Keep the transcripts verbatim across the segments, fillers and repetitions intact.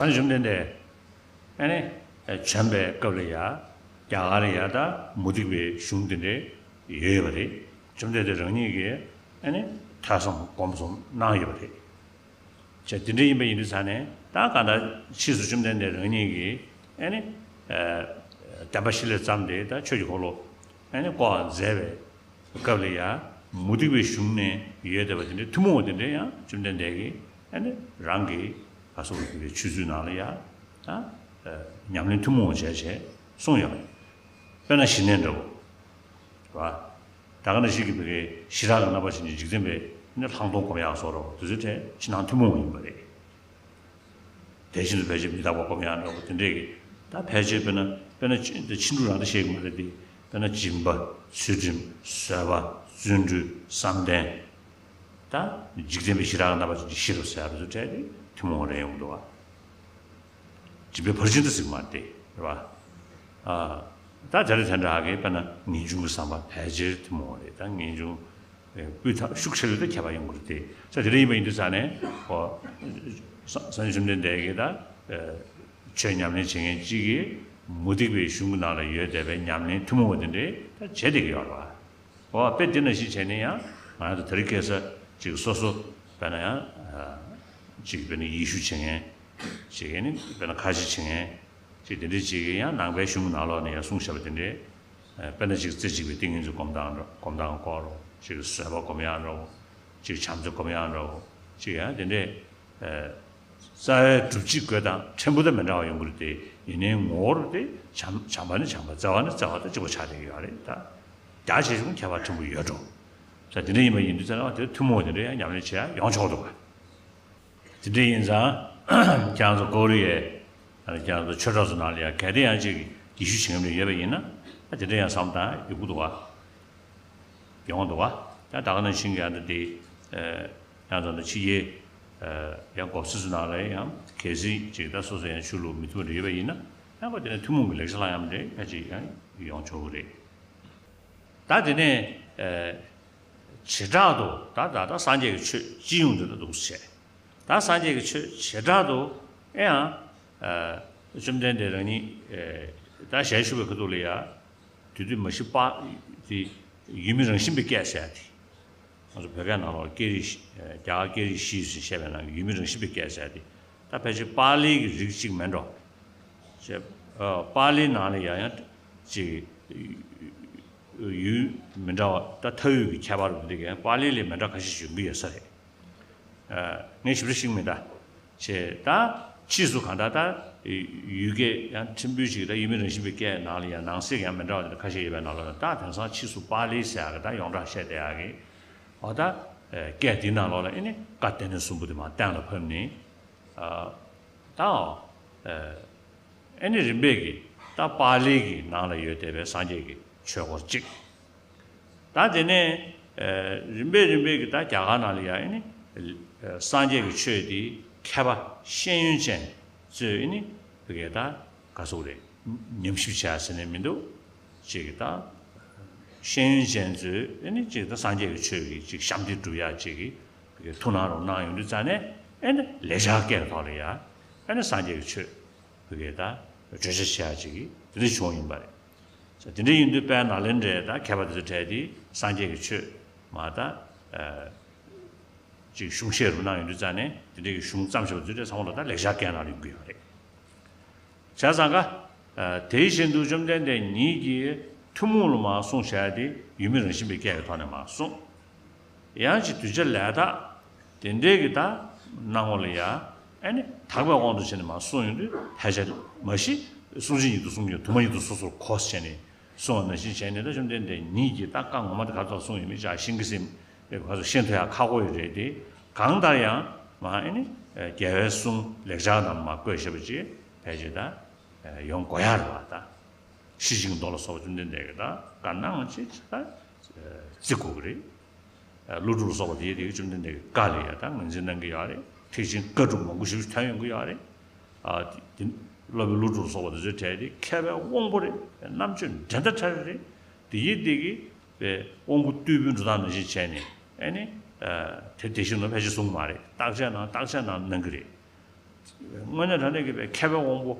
ད་ནི་བཅོམ་ལྡན་འདས་ཨ་ནི་བྱོན་པའི་སྐབས་ལ་ཡ་རྒྱ་གར་ལ་ཡ་ད་མུ་སྟེགས་པའི་གཞུང་དེ་འདྲ་ཡོད་ཡོད་པ་རེད། བཅོམ་ལྡན་འདས་རང་ཉིད་ཀྱིས་ཨ་ནི་ཐོས་བསམ་སྒོམ་གསུམ་གནང་ཡོད་པ་རེད། བྱས་དེ་འདྲ་ཡིན་པ་ཡིན་དུས་ཙང་ནས་ད་གང་ལྟར་ཕྱིས་སུ་བཅོམ་ལྡན་འདས་རང་ཉིད་ཀྱིས་ཨ་ནི་བསྟན་པ་བཤིག་ལས་བརྩམས་ཏེ་ད་ཆོས་ཀྱི་འཁོར་ལོ་ཨ་ནི་བསྐོར་བ་མཛད་པའི་སྐབས་ལ་ཡང་མུ་སྟེགས་པའི་གཞུང་ནས་ཡོད་བསྡད་པ་དེ་འདྲའི་ཐུན་མོང་བ་དེ་འདྲ་ཡང་བཅོམ་ལྡན་འདས་ཀྱིས་ཨ་ནི་རང་གི་ཨ་སོགས་པའི་ཆོས་ཚུལ་ནང་ལ་ཡང་ད་ཉམས་ལེན་ཐུན་མོང་བ་བྱས་བྱས་གསུངས་ཡོད་པ་རེད། དཔེར་ན་ཞི་གནས་འདྲ་བོ་རེད་བ། ད་ག་ནང་བཞིན་གྱི་བོད་ཀྱི་ཞི་དྲག་གི་རྣམ་པ་ཅན་གྱི་འཇིག་རྟེན་པའི་ཨ་ནི་ལྷག་མཐོང་སྒོམ་ཡག་སོགས་རེད་བ། དེ་ཚོའི་གྲས་ཕྱི་ནང་ཐུན་མོང་བ་ཡིན་པ་རེད། དེ་བཞིན་དུ་ཕལ་ཆེར་མི་རྟག་པ་སྒོམ་ཡག་འདྲ་བོ་དེ་འདྲས་ཀྱི་ད་ཕལ་ཆེར་དཔེར་ན་དཔེར་ན་ཕྱི་འདི་ཕྱི་འབྲུ་རང་ད་བཤད་ཀྱི་མ་རེད་དེ། དཔེར་ན་སྦྱིན་པ། ཚུལ་ཁྲིམས། བཟོད་པ། བརྩོན་འགྲུས། བསམ་གཏན། ད་འཇིག་རྟེན་པའི་ཞི་དྲག་གི་རྣམ་པ་ཅན་གྱི་ཞི་རུ་ཟེར་བ་ཚོ་འདྲ་དེ་ཐུན་མོང་རེད་ཡོང་འདུག་བ། སྦྱིན་པའི་ཕར་ཕྱིན་དུ་ཟེར་གྱི་མ་རེད་དེ་རེད་བ། ཨ། ད་དེ་རེད། དེ་འདྲ་གི་དཔེར་ན་ངེས་འབྱུང་གི་བསམ་པ་ཕལ་ཆེར་ཐུན་མོང་རེད། ད་ངེས་འབྱུང་སྤུས་དག་ཤུགས་ཆེ་རུ་དེ་ཁྱད་པར་ཡོང་གི་རེད་དེ། ས་དེ་འདྲ་ཡིན་པ་ཡིན་དུས་ཙང་ནས་ཨོ། ས་སངས་རྒྱས་བཅོམ་ལྡན་འདས་ཀྱིས་ད་ཆོས་ཉམས་ལེན་བྱེད་མཁན་གཅིག་གིས་མུ་སྟེགས་པའི་གཞུང་གི་ནང་ལ་ཡོད་བསྡད་པའི་ཉམས་ལེན་ཐུན་མོང་བ་དེ་འདྲའི་ད་བྱེད་བསྡད་ཀྱི་ཡོད་རེད་བ། ཨོ་དཔེ་དེ་ནང་བཞིན་བྱས་ནས་ཡང་ང་རང་ཚོ་དེ་རིང་ཁ་སང་ཅིག་སོ་སོ་དཔེར་ན་ཡང་ཅིག་དཔེར་ན་ཡེ་ཤུ་བྱེད་མཁན་ཅིག་ཨ་ནི་དཔེར་ན་ཁ་ཆེ་བྱེད་མཁན་ཅིག་དེ་འདྲའི་ཅིག་ཡང་ནང་པའི་གཞུང་ནང་ལོགས་ནས་ཡང་གསུངས་བཞག་པ་དེ་འདྲའི་དཔེར་ན་ཅིག་རྩེ་གཅིག་པའི་ཏིང་ངེ་འཛིན་སྒོམ་སྟངས་འགྲོ་སྒོམ་སྟངས་སྐོར་ཅིག་བཟོད་པ་སྒོམ་ཡག་འགྲོ་ཅིག་བྱམས་བརྩེ་སྒོམ་ཡག་འགྲོ་ཅིག་ཡང་དེ་འདྲའི་རྩ་བའི་སྒྲུབ་བྱེད་བཀོད་སྟངས་ཕྲན་བུ་དང་མི་འདྲ་བ་ཡོང་གི་རེད་དེ། ཡིན་ནའི་ངོ་བོར་དེ་བྱམས་བྱམས་པ་ནི་བྱམས་པ། བརྩེ་བ་ནི་བརྩེ་བ་དང་གཅིག་པ་ཆགས་བསྡད་ཀྱི་ཡོད་རེད་ད། རྒྱ་ཆེ་ཆུང་ཁྱད་པར་ཕྲན་བུ་ཡོད་འགྲོ། ས་དེ་འདྲ་ཡིན་པ་ཡིན་དུས་ཙང་ན་དེ་ཐུན་མོང་དེ་འདྲ་ཡང་ཉམས་ལེན་བྱེད་ཡ་ཡོང་ཆོག་འདུག་ག་དེ་འདྲ་ཡིན་ཙང་ཁྱེད་རང་ཚོ་ཀོ་རི་ཡའི་ཁྱེད་རང་ཚོ་ཆོས་གྲོགས་ཚོ་ནང་ལ་ཡང་གལ་ཏེ་ཡང་ཅིག་ཡེ་ཤུ་བྱེད་མཁན་ཡོད་པ་ཡིན་ན་ད་དེ་འདྲ་ཡང་བསམ་བཏང་ཡོང་གི་འདུག་ག་ཡོང་འདུག་བ། ད་ད་ག་ནང་བཞིན་གྱི་ཨ་ད་དེ་ཡང་ད་ད་ཕྱི་རྒྱལ་ཡང་གོ་སི་སུ་ནང་ལ་ཡང་གལ་སྲིད་ཅིག་ད་སོ་སོ་ཡང་ཆོས་ལུགས་མི་མཐུན་པ་འདྲ་ཡོད་པ་ཡིན་ན་ཡང་གོ་དེ་ནས་ཐུན་མོང་གི་ལེགས་ཆ་བླང་ཡག་འདྲ་ཡང་ཅིག་ཡང་ཡོང་ཆོག་གི་རེད། ད་དེ་ནས་བྱེ་བྲག་ཏུ་ད་ད་ད་སངས་རྒྱས་ཀྱི་ཆོས་སྤྱི་ཡོངས་དེ་ལ་འདུག་སེ་བྱས། ད་སངས་རྒྱས་ཀྱི་ཆོས་བྱེ་བྲག་ཏུ་ཨེ་ཡང་བཅོམ་ལྡན་འདས་རང་ཉིད་ད་ཞལ་བཞུགས་པའི་ཁ་ཐུག་ལ་ཡ། དེ་དུས་མ་གཞི་པ་དེ་ཡུལ་མི་རང་བཞིན་པའི་སྐད་ཟེར་ཡ་དེ། ང་ཚོ་བོད་སྐད་ནང་ལོགས་སྐད་རིགས་རྒྱ་གར་སྐད་རིགས་བཞི་ཞེས་བཤད་པའི་ནང་གི་ཡུལ་མི་རང་བཞིན་པའི་སྐད་ཟེར་ཡ་དེ། ད་ཕལ་ཆེར་པཱ་ལིའི་གི་རིགས་གཅིག་མིན་འགྲོ། ཞེས་པཱ་ལིའི་ནང་ལ་ཡང་ཡང་ཅིག་ཡུལ་མི་འདྲ་བ་ད་མཐའ་དབུས་ཀྱི་ཁྱད་པར་འདི་གའི་པཱ་ལི་ལས་མི་འདྲ་ཁ་ཤས་ཤིག་ཡོང་གི་ཡོད་ས་རེད། ངས་ཞིབ་ཕྲ་ཤེས་ཀྱི་མེད་ད། ཅེས་ད་ཕྱིས་སུ་གང་ལྟར་ད་ཡུལ་སྐད་ཡང་ཕྲན་བུ་ཞིག་ད་ཡུལ་མི་རང་བཞིན་པའི་སྐད་ནང་ལ་ཡང་ནང་གསེས་ཀྱི་ཡང་མི་འདྲ་བ་དེ་འདྲ་ཁ་ཤས་ཡོད་པའི་ནང་ལ་ད་དེང་སང་ཕྱིས་སུ་པཱ་ལི་ཟེར་ཡག་གི་ད་ཡོངས་གྲགས་བཤད་བསྡད་ཡག་གི་འོ་ད་སྐད་དེའི་ནང་ལོགས་ལ་ཨེ་ནི་བཀའ་སྡེ་སྣོད་གསུམ་པོ་དེ་མར་གཏན་ལ་ཕབ་ནས་ད་ཨེ་ནི་རིམ་པས་ཀྱི་ད་པཱ་ལི་གི་ནང་ལ་ཡོད་བསྡད་པའི་སངས་རྒྱས་ཀྱི་ཆོས་སྐོར་གཅིག་ད་དེ་ནས་རིམ་པས་རིམ་པས་ཀྱི་ད་རྒྱ་གར་ནང་ལ་ཡང་ཨེ་ནི་སངས་རྒྱས་ཀྱི་ཆོས་དེ་མཁས་པ་ཤེས་ཡོན་ཅན་ཚོས་ཨེ་ནི་བི་གའི་ད་ག་སོག་རེད། ཉམས་ཞིབ་བྱས་ཟེར་ནས་མི་འདུག་ཅིག་གི་ད་ཤེས་ཡོན་ཅན་ཚོས་ཨེ་ནི་ཅིག་ད་སངས་རྒྱས་ཀྱི་ཆོས་ཀྱི་ཅིག་ཤམ་སྟེ་སྒྲུབ་ཡག་ཅིག་གི་བི་གའི་ཐུགས་སྣང་རུ་གནང་ཡོང་དུས་ཙང་ནས་ཨེ་ནི་ལེགས་སྦྱར་སྐད་ཐོག་ལ་ཡང་ཨེ་ནི་སངས་རྒྱས་ཀྱི་ཆོས་བི་གའི་ད་བརྗོད་བྱ་བྱེད་ཡག་ཅིག་གི་དེ་འདྲ་བྱུང་ཡིན་པ་རེད། དེ་འདྲ་ཡིན་དུས་དཔལ་ནཱ་ལེནྡྲའི་ད་མཁས་པ་དེ་ཚོ་གྲས་དེ་སངས་རྒྱས་ཀྱི་ཆོས་མ་ད་ཅིག་གཞུང་བཤད་རུ་གནང་ཡོང་དུས་ཙང་ནས་དེ་འདྲའི་གི་གཞུང་བརྩམས་བཞག་པ་དེ་ཚོ་གྲས་ཚང་མ་ལ་ད་ལེགས་སྦྱར་སྐད་ནང་ལ་ཡོང་གི་ཡོད་རེད། བྱས་ཙང་ཀ་དེ་བཞིན་དུ་བཅོམ་ལྡན་འདས་ཉིད་ཀྱིས་ཐུན་མོང་ལ་མར་གསུངས་བཞག་དེ་ཡུལ་མི་རང་བཞིན་པའི་སྐད་ཀྱི་ཐོག་ནས་མར་གསུངས། ཡང་ཅིག་གདུལ་བྱ་ལས་དག་དེ་འདྲའི་གི་ད་སྣང་ངོ་ལ་ཡ་ཨེ་ནི་དག་པའི་དབང་དུ་བྱས་ནས་མར་གསུངས་ཡོང་དུས་ཕལ་ཆེར་མ་གཞི་གསུང་གཅིག་ཉིད་དུ་གསུང་མི་དུ་མ་ཉིད་དུ་སོ་སོར་གོ་བྱས་ནས་གསུངས་པ་ནང་བཞིན་བྱས་ནས་ད་བཅོམ་ལྡན་འདས་ཉིད་ཀྱིས་ད་བཀའ་ངོ་མ་དེ་ག་ཚོད་གསུངས་ཡོད་མེད་ཅག་ཤེས་ཀྱི་སེམས་ག་ཚོད་ཤེས་ཐུབ་ཡ་ཁག་པོ་ཡོད་རེད་དེ། གང་ལྟར་ཡང་མ་ཨེ་ནི་རྒྱལ་བའི་གསུང་ལེགས་སྦྱར་ནང་མར་བཀོད་བཞག་པ་ཅིག་ཕལ་ཆེར་ད་ཡོང་དགོས་ཡ་རེད་བ་ད། ཤེར་ཕྱིན་མདོ་ལ་སོགས་པ་བཅོམ་ལྡན་འདས་ཀྱིས་ད་བཀའ་གནང་ཅིག་ད་བརྩི་དགོས་ཀྱི་རེད། ཀླུ་སྒྲུབ་ལ་སོགས་པ་དེའི་རིགས་བཅོམ་ལྡན་འདས་ཀྱི་བཀའ་ལ་ཡང་ད་ངོས་འཛིན་གནང་གི་ཡོད་རེད། ཐེག་ཆེན་བཀའ་སྒྲུབ་མང་པོ་ཞིག་ཐོན་ཡོང་གི་ཡོད་རེད། ཨ་དེ་སློབ་དཔོན་ཀླུ་སྒྲུབ་ལ་སོགས་པ་དེ་ཚོའི་གྲས་དེ་མཁས་པའི་དབང་པོ་རེད། རྣམ་དཔྱོད་འགྲན་ཟླ་བྲལ་རེད། དེ་ཡིན་དེ་གི་པའི་དབང་པོ་རྟུལ་པོའི་འགྲོ་སྟངས་ནང་བཞིན་བྱས་ནས་ཨ་ནི་དེ་དེ་བཞིན་ནོ་ཕལ་ཆེར་གསུངས་མ་རེད། བརྟག་དཔྱད་གནང་བརྟག་དཔྱད་གནང་གནང་གི་རེད། དངོས་གནས་དྲང་གནས་ཀྱི་པའི་མཁས་པའི་དབང་པོ་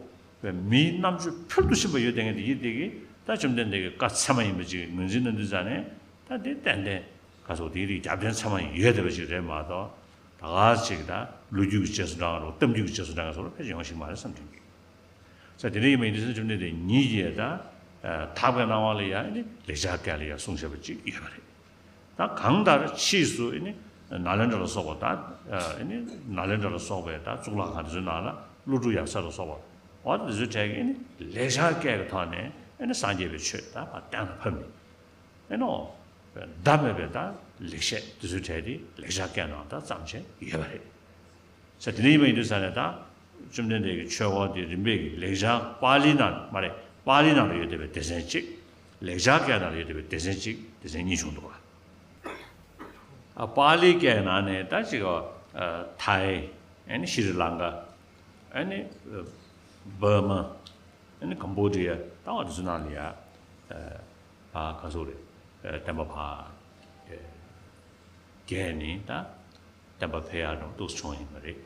པའི་མིའི་རྣམ་དཔྱོད་ཕུལ་དུ་ཕྱིན་པ་ཡོད་བསྡད་མཁན་དེ་ཡིན་དེ་གིས་ད་བཅོམ་ལྡན་འདས་ཀྱི་བཀའ་ཚད་མ་ཡིན་པ་ཅིག་ངོས་འཛིན་གནང་དུས་ཙང་ནས་ད་དེ་ཏན་ཏན་ག་སོགས་དེའི་རིགས་རྒྱབ་རྟེན་ཚད་མ་ཡོད་བསྡད་པ་ཅིག་རེད་མ་གཏོགས། ད་ག་ཅིག་ད་ལོ་རྒྱུས་ཀྱི་རྗེས་སུ་འབྲང་བ་རུ་གཏམ་རྒྱུད་ཀྱི་རྗེས་སུ་འབྲང་བ་སོགས་ལ་ཕལ་ཆེར་ཡོང་ཞིག་མ་རེད་བསམ་དྲན་གྱི། ས་དེ་འདྲ་ཡིན་པ་ཡིན་དུས་ཙང་བཅོམ་ལྡན་འདས་ཉིད་ཀྱིས་ད་ཐར་པའི་སྣང་བ་ལ་ཡང་ལེགས་སྦྱར་སྐད་ལ་ཡང་གསུངས་བཞག་པ་ཅིག་ཡོད་པ་རེད། ད་གང་ལྟར་ཕྱིས་སུ་ནི་ནཱ་ལེནྡྲ་ལ་སོགས་པ་ད་ནཱ་ལེནྡྲ་ལ་སོགས་པའི་ད་གཙུག་ལག་ཁང་དེ་ཚོའི་ནང་ལ་ཀླུ་སྒྲུབ་ཡབ་སྲས་ལ་སོགས་པ་འོ་དེ་ཚོའི་གྲས་ཀྱིས་ནི་ལེགས་སྦྱར་སྐད་ཀྱི་ཐོག་ནས་ནི་སངས་རྒྱས་པའི་ཆོས་ད་གཏན་ལ་ཕབ་ནས། ཨེ་ནོ། ཟླ་མེད་པའི་ད་ལེགས་བཤད་དེ་ཚོའི་གྲས་དེ་ལེགས་སྦྱར་སྐད་ནང་ད་བརྩམས་བྱས་ཡོད་པ་རེད། ས་དེ་འདྲ་ཡིན་པ་ཡིན་དུས་ས་ནས་ད་བཅོམ་ལྡན་འདས་ཀྱི་ཆོས་སྐོར་དེ་རིམ་པས་ཀྱི་ལེགས་སྦྱར་པཱ་ལི་ནང་མ་རེད་པཱ་ལི་ནང་ལ་ཡོད་བསྡད་པའི་སྡེ་ཚན་གཅིག་ལེགས་སྦྱར་སྐད་ནང་ལ་ཡོད་བསྡད་པའི་སྡེ་ཚན་གཅིག་སྡེ་ཚན་གཉིས་བྱུང་འདུག་ག་ཨ་པཱ་ལི་སྐད་ནང་ནས་ད་ཅིག་ཨ་ཐའི་ཨེ་ནི་ཤྲི་ལང་ཀ་ཨེ་ནི་འབར་མ་ཨེ་ནི་ཀམ་བོ་ཌི་ཡ་ད་བ་དེ་ཚོ་ནང་ལ་ཡ་ཨ། ཕ་ག་ཟུག་རེད། བསྟན་པ་ཕ་རྒྱས་ནི་ད་བསྟན་པ་འཕེལ་ཡག་རུ་ཏོག་ཙམ་བྱུང་ཡིན་པ་རེད།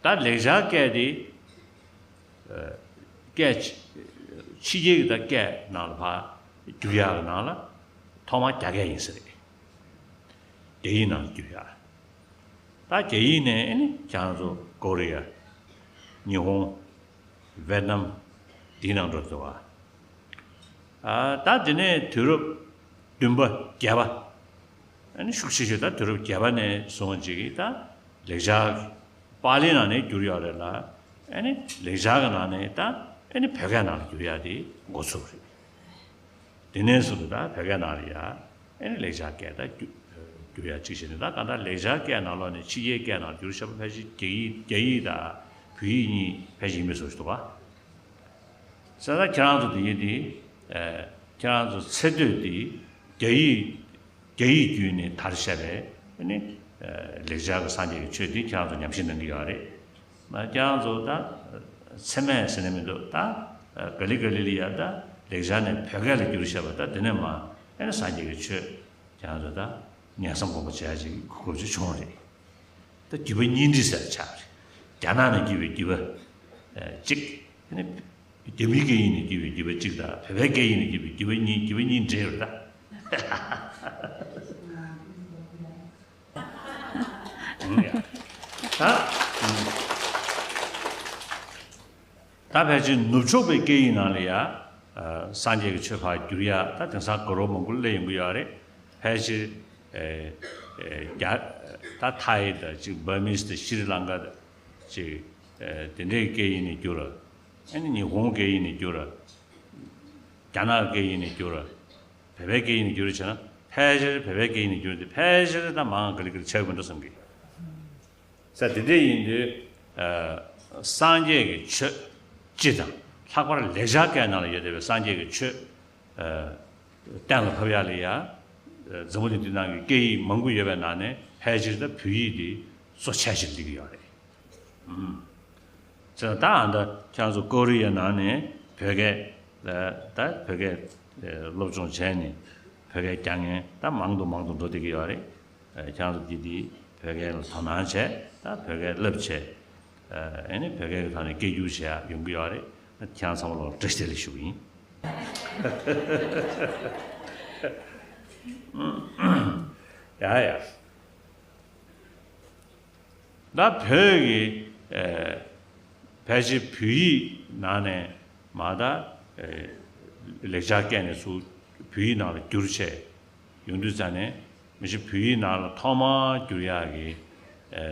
ད་ལེགས་སྦྱར་སྐད་དེ་སྐད་ཕྱི་རྒྱལ་གྱི་ད་སྐད་ནང་ལ་ཕ་བསྒྱུར་ཡག་གི་ནང་ལ་ཐོག་མར་རྒྱ་སྐད་ཡིན་ས་རེད། རྒྱ་ཡིག་ནང་བསྒྱུར་ཡག་ད་རྒྱ་ཡིག་ནས་ཨེ་ནི་ཁྱེད་རང་ཚོ་ཀོ་རི་ཡ། ཉི་ཧོང་། ཝེད་ནམ། འདིའི་ནང་འགྲོ་ཐུབ་པ། ད་དེ་ནས་དུས་རབས་བདུན་པ་བརྒྱད་པ། ཨེ་ནི་ཤུགས་ཆེ་ཤོས་ད་དུས་རབས་བརྒྱད་པ་ནས་བཟུང་ཅིག་གིས་ད་ལེགས་སྦྱར་པཱ་ལིའི་ནང་ནས་བསྒྱུར་ཡོད་རེད་ལ། ཨེ་ནི་ལེགས་སྦྱར་གྱི་ནང་ནས་ད་ཨེ་ནི་བོད་སྐད་ནང་ལ་བསྒྱུར་ཡག་དེ་འགོ་ཚུགས་པ་རེད། དེ་ནས་བཟུང་སྟེ་ད་བོད་སྐད་ནང་ལ་ཡ་ཨེ་ནི་ལེགས་སྦྱར་སྐད་ད་བསྒྱུར་བསྒྱུར་ཡ་གཅིག་བྱས་ནས་ད་གང་ལྟར་ལེགས་སྦྱར་སྐད་ནང་ལོགས་ནས་ཕྱི་རྒྱལ་སྐད་ནང་བསྒྱུར་བཞག་པ་ཕལ་ཆེར་རྒྱ་ཡིག་རྒྱ་ཡིག་དང་བོད་ཡིག་གཉིས་ཕལ་ཆེར་ཡིན་པའི་བཟོ་ཞིག་འདུག་ག་ས་ད་ཁྱེད་རང་ཚོ་དེ་ཡིན་དེ་ཁྱེད་རང་ཚོ་ཚེ་སྟོད་དེ་རྒྱ་ཡིག་རྒྱ་ཡིག་བརྒྱུད་ནས་དར་བཞག་པའི་ཨེ་ནི་ལེགས་སྦྱར་གྱི་སངས་རྒྱས་ཀྱི་ཆོས་འདི་ཁྱེད་རང་ཚོ་ཉམས་ཞིབ་གནང་གི་ཡོད་རེད། ཁྱེད་རང་ཚོ་ད་ཚད་མེད་ཟེར་ནས་མི་འདུག་ད་ག་ལེ་ག་ལེ་ལ་ཡ་ད་ལེགས་སྦྱར་ནས་བོད་སྐད་ལ་བསྒྱུར་བཞག་པ་ད་དེ་ནས་མ་ཨེ་ནི་སངས་རྒྱས་ཀྱི་ཆོས་ཁྱེད་རང་ཚོ་ད་ཉན་བསམ་སྒོམ་པ་བྱེད་ཡ་ཅིག་གོ་སྐབས་ཅིག་བྱུང་བ་རེད། ད་བརྒྱུད་པ་གཉིས་འདྲེས་ཟེར་ཆགས་རེད། རྒྱ་ནག་ནས་བརྒྱུད་པའི་བརྒྱུད་པ་གཅིག་ཨེ་ནི། རྒྱ་མིའི་སྐད་ཡིག་ནས་བརྒྱུད་པའི་བརྒྱུད་པ་གཅིག་དང་བོད་པའི་སྐད་ཡིག་ནས་བརྒྱུད་པའི་བརྒྱུད་པ་གཉིས་བརྒྱུད་པ་གཉིས་འདྲེས་རེད་ད། ད་ད་ཕལ་ཆེར་ནུབ་ཕྱོགས་པའི་སྐད་ཡིག་ནང་ལ་ཡ་སངས་རྒྱས་ཀྱི་ཆོས་ཕར་བསྒྱུར་ཡ་ད་དེང་སང་གོ་རོ་མང་པོ་སླེབས་ཡོང་གི་ཡོད་རེད། ཕལ་ཆེར་རྒྱ་ད་ཐའི་དང་གཅིག་བར་མིས་དང་ཤྲི་ལང་ཀ་གཅིག་དེ་འདྲའི་སྐད་ཡིག་ནས་བསྒྱུར། ཨ་ནི་ཉི་ཧོང་སྐད་ཡིག་ནས་བསྒྱུར། རྒྱ་ནག་སྐད་ཡིག་ནས་བསྒྱུར། བོད་པའི་སྐད་ཡིག་ནས་བསྒྱུར་བྱས་ན་ཕལ་ཆེར་བོད་པའི་སྐད་ཡིག་ནས་བསྒྱུར་ཏེ་ཕལ་ཆེར་ད་མང་ག་ལེ་ག་ལེ་ཆགས་ཀྱི་མི་འདུག་བསམ་གི། ས་དེ་འདྲ་ཡིན་དུས་སངས་རྒྱས་ཀྱི་ཆོས་སྤྱི་དང་ལྷག་པར་ལེགས་སྦྱར་སྐད་ནང་ལ་ཡོད་བསྡད་པའི་སངས་རྒྱས་ཀྱི་ཆོས་གཏན་ལ་ཕབ་ཡག་ལ་ཡ་འཛམ་བུ་གླིང་འདི་ནང་གི་སྐད་ཡིག་མང་པོ་ཡོད་པའི་ནང་ནས་ཕལ་ཆེར་ད་བོད་ཡིག་འདི་གཙོ་ཆེ་ཞིག་སླེབས་ཀྱི་ཡོད་རེད། ཙང་ད་ཨ་ད་ཁྱེད་ཚོ་ཀོ་རི་ཡའི་ནང་ནས་བོད་སྐད་ད་བོད་སྐད་སློབ་སྦྱོང་བྱས་ནས་བོད་སྐད་རྒྱག་མཁན་ད་མང་དུ་མང་དུ་འགྲོ་བསྡད་ཀྱི་ཡོད་རེད། ཁྱེད་ཚོ་འདི་འདི་བོད་སྐད་ལ་དོ་སྣང་བྱས་ད་བོད་སྐད་བསླབ་བྱས་ཨ་ནི་བོད་སྐད་ཀྱི་ཐོག་ནས་སྐད་སྒྱུར་བྱེད་ཡག་ཡོང་གི་ཡོད་རེད། ཁྱེད་ཚང་མ་ལ་བཀྲ་ཤིས་བདེ་ལེགས་ཞུ་གི་ཡིན། ཡ་ཡ། ད་བོད་ཀྱི་ཨེ་ཕལ་ཆེར་བོད་ཡིག་ནང་ནས་མ་ད་ཨེ་ལེགས་སྦྱར་སྐད་ནས་ཚུར་བོད་ཡིག་ནང་ལ་བསྒྱུར་བྱས་ཡོང་དུས་ཙང་ནས་མི་ཤེས་བོད་ཡིག་ནང་ལ་ཐོག་མར་བསྒྱུར་ཡག་གི་ཨེ་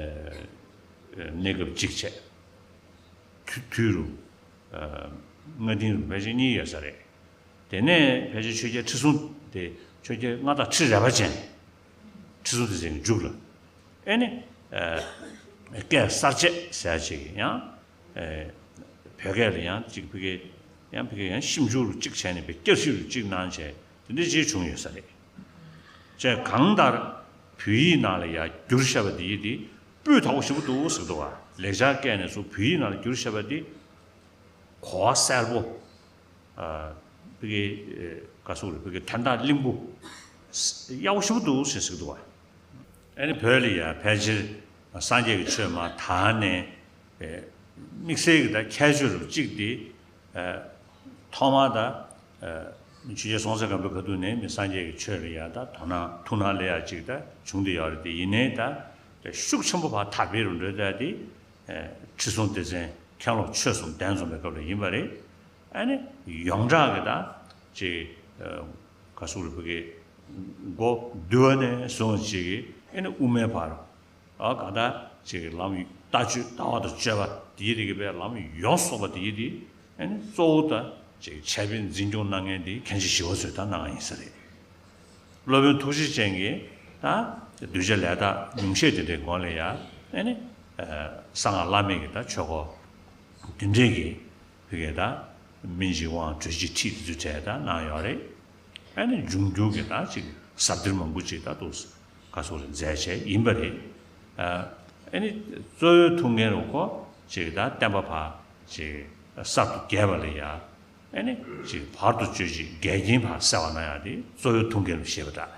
གནས་སྐབས་གཅིག་བྱས། དུས་དུས་རུ་ཨེ་སྔ་རྟིང་རུ་ཕལ་ཆེར་གཉིས་ཡོད་ས་རེད། དེ་ནས་ཕལ་ཆེར་ཆོས་རྒྱལ་ཁྲི་སྲོང་དེ་ཆོས་རྒྱལ་མངའ་བདག་ཁྲི་རལ་པ་ཅན། ཁྲི་སྲོང་ལྡེ་བཙན་གྱི་མཇུག་ལ། ཨེ་ནི། སྐད་གསར་བཅད་ཟེར་ཡག་ཅིག་ཡང་། བོད་སྐད་ལ་ཡང་ཅིག་ཕ་གི་ཡང་ཕ་གི་ཡང་ཞིབ་འཇུག་རུ་གཅིག་བྱས་ནས་བསྐྱར་ཞིབ་རུ་གཅིག་གནང་བྱས་དེ་འདྲ་ཅིག་བྱུང་ཡོད་ས་རེད། བྱས་གང་ལྟར་བོད་ཡིག་ནང་ལ་ཡང་བསྒྱུར་བཞག་པ་འདི་ཡིག་འདི་སྤུས་དག་པོ་ཞེ་པོ་འདུག་ཟེར་འདུག་བ། ལེགས་སྦྱར་སྐད་ནས་བཟུང་བོད་ཡིག་ནང་ལ་བསྒྱུར་བཞག་པ་འདི་གོ་བ་གསལ་པོ། ཕ་གི་ག་སོག་རེད་ཕ་གི་དོན་དག་བརླིང་པོ། ཡག་པོ་ཞེ་པོ་འདུག་ཟེར་ཟེར་འདུག་བ། ཨ་ནི་བོད་ལ་ཡང་ཕལ་ཆེར་ སངས་རྒྱས་ཀྱི་ཆོས་མར་དར་ནས་དམིགས་བསལ་གྱི་ད་ཁྱད་ཆོས་རུ་གཅིག་དེ། ཐོག་མར་ད་ཆོས་རྒྱལ་སྲོང་བཙན་སྒམ་པོའི་སྐབས་དུས་ནས་མི་སངས་རྒྱས་ཀྱི་ཆོས་ལ་ཡ་ད་དོ་སྣང་ཐུགས་སྣང་སླེབས་ཡ་གཅིག་ད་བྱུང་བསྡད་ཡོད་རེད། དེ་ཡིན་ནའི་ད་ཤུགས་ཆེན་པོ་ཕར་དར་འཕེལ་རུ་འགྲོ་ཡ་དེ་ཁྲི་སྲོང་ལྡེ་བཙན་མཁན་སློབ་ཆོས་གསུམ་གདན་འཛོམས་པའི་སྐབས་ལ་ཡིན་པ་རེད། ཨ་ནི་ཡོངས་གྲགས་ཀྱི་ད་ཅིག་ག་སུ་རུ་བུ་གི་མགོ་འདུལ་བ་ནས་བཟུང་ཅིག་གི་ཨ་ནི་དབུ་མའི་བར། ཨ་གང་ལྟར་ཅིག་ལམ་ལྟ་སྤྱོད་ལྟ་བ་དང་སྤྱོད་པ་དེའི་རིགས་པའི་ལམ་ཡོངས་རྫོགས་པ་དེའི་དེ་ཨ་ནི་གཙོ་བོ་ད་ཅིག་འཆད་སྤེལ་འཛིན་སྐྱོང་གནང་མཁན་དེ་མཁན་ཆེན་ཞི་བ་འཚོས་ད་གནང་ཡིན་ས་རེད། སློབ་དཔོན་ཐུགས་རྗེ་ཅན་གྱིས་ད་གདུལ་བྱ་ལས་དག་ཉུང་ཤས་དེ་འདྲའི་སྒང་ལ་ཡ་ཨ་ནི་གསང་སྔགས་བླ་མེད་ཀྱི་ད་ཆོས་སྐོར་དེ་འདྲའི་གི་བི་གའི་ད་སྨིན་བྱེད་དབང་གྲོལ་བྱེད་ཁྲིད་དེ་ཚོའི་གྲས་ད་གནང་ཡོད་རེད། ཨ་ནི་འབྱུང་འགྱུར་གྱི་ད་ཅིག་ཟབ་གཏེར་མང་པོ་ཅིག་ད་འདུག་ག་སོགས་ལ་མཛད་བྱས་ཡིན་པ་རེད། ཨ་ནི་གཙོ་བོའི་ཐུགས་འགན་རུ་ཁོ་ཅིག་ད་བསྟན་པ་ཕར་ཅིག་གསར་དུ་རྒྱས་པ་ལ་ཡ་ཨ་ནི་ཅིག་བར་དུ་གཅོད་ཅིག་འགལ་རྐྱེན་ཕར་སེལ་བ་གནང་ཡ་དེ་གཙོ་བོའི་ཐུགས་འགན་རུ་བཞེས་པ་འདྲ།